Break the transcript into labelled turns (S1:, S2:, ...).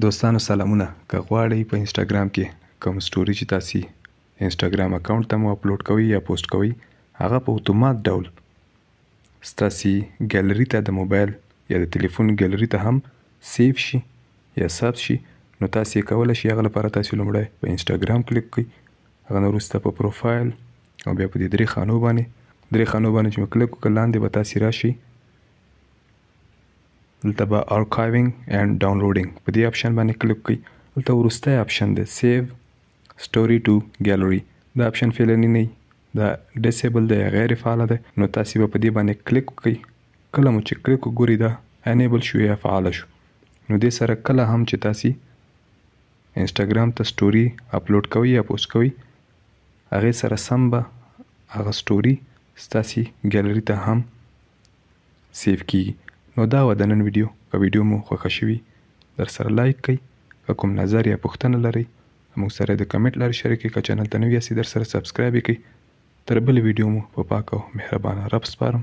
S1: دوستانو سلامونه، که غواړئ په انسټاګرام کې کوم سټوري چې تاسو انسټاګرام اکاونټ ته مو اپلوډ کوئ یا پوسټ کوئ، هغه په اتومات ډول ستاسو ګالري ته، د موبایل یا د تلیفون ګالري ته هم سیو شي یا ثبت شي، نو تاسو یې کولی شئ. هغه لپاره تاسو لومړی په انسټاګرام کلیک کړئ، هغه نه وروسته په پروفایل او بیا په دې درې خانو باندې، درې خانو باندې چې مو کلیک وکړ، لاندې به تاسو راشئ، دلته به آرکایوینګ اینډ ډاونلوډینګ په دې آپشن باندې کلیک کړئ. دلته وروستی آپشن دی سیو سټوري ټو ګالري، دا آپشن فعلا نه، دا ډیسیبل دی، غیر فعال دی، نو تاسو به په دې باندې کلیک وکړئ. کله مو چې کلیک وګورئ، دا انیبل شو یا فعال شو، نو دې سره کله هم چې تاسو انسټاګرام ته سټوري اپلوډ کوئ یا پوسټ کوئ، هغې سره سم به هغه سټوري ستاسو ګالري ته هم سیو کیږي. نو دا وه د نن ویډیو. که ویډیو مو خوښه شوي، در سره لایک کړئ. که کوم نظر یا پوښتنه لرئ، موږ سره د کمنټ لارې شریک کړئ. که چینل ته نوي یاستئ، در سره سبسکرایب کړئ. تر بلې ویډیو مو په پاک او مهربانه رب سپارم.